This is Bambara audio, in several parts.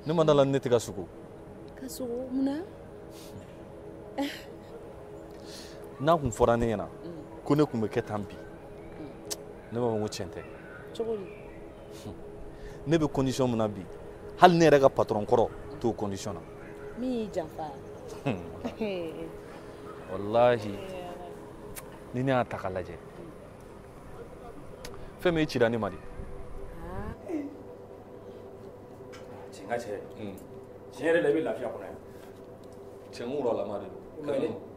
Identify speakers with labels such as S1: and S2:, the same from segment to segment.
S1: Ne ma da la ne tɛ ka sugo.
S2: Ka sugo mun na?
S1: N'a kun fɔra ne ɲɛna ko ne kun bɛ kɛ tan bi, ne b'a fɔ ko tiɲɛ tɛ.
S2: Cogo di?
S1: Ne bɛ condition min na bi, hali ne yɛrɛ ka patron kɔrɔ t'o condition na.
S2: Min y'i janfa?
S1: Walahi, ni ne y'a ta k'a lajɛ, fɛn min e cira ne ma de.
S3: Cɛ n ka cɛ, tiɲɛ yɛrɛ la i bɛ lafiya kɔnɔ yan.
S1: Cɛ n wuralama de don.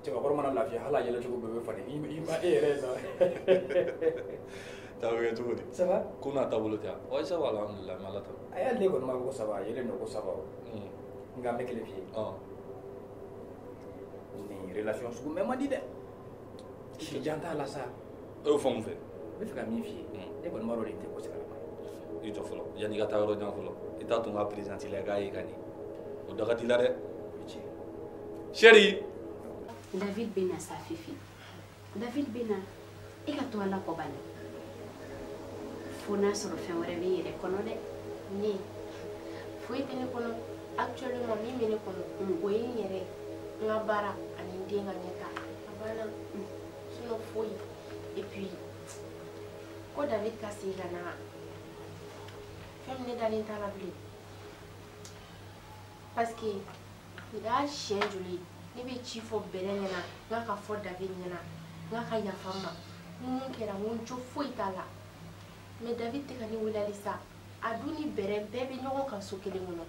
S3: Cɛbakɔrɔ mana lafiya hali a yɛlɛcogo bɛɛ bɛ falen. I ma e yɛrɛ ye sa.
S1: Ta bɛ kɛ cogo di?
S3: Ça va?
S1: Ko n'a taabolo tɛ yan. Wa ça va alhamdulilayi, n bɛ Ala tanu.
S3: A y'ale kɔni ma ko ça va, a yelen don ko ça va o. Nka n bɛ kelen f'i ye. Nin relation sugu mɛn man di dɛ. Si jan t'a la sa.
S1: E y'o fɔ mun fɛ?
S3: N bɛ fɛ ka min f'i ye, ne kɔni b'a dɔn nin tɛ ko sɛbɛlama ye.
S1: I jɔ fɔlɔ, yanni i ka taa yɔrɔ jan fɔlɔ, i t'a to n ka présidente la i k'a ye ka ɲɛ. O da ka di i la dɛ. Chérie.
S4: David bɛ na sa Fifi. David bɛ na, e ka to Ala kɔ bani. Fo n'a sɔrɔ fɛn wɛrɛ b'i yɛrɛ kɔnɔ dɛ.
S5: Ne, foyi tɛ ne kɔnɔ. Actuellement min bɛ ne kɔnɔ, o ye n yɛrɛ, n ka baara ani n den ka ɲɛta. A banna. Sinon foyi. Et puis, ko David ka segin ka na, fɛn min ne dalen t'a la bilen. Parce que nin y'a siɲɛ joli ye ne bɛ ci fɔ Bɛrɛ ɲɛna, n k'a ka fɔ David ɲɛna, n k'a ka yafa n ma. Ni mun kɛra, n ko n jo foyi t'a la. Mais David tɛ ka ne wele halisa. A dun ni Bɛrɛ bɛɛ bɛ ɲɔgɔn kan so kelen kɔnɔ.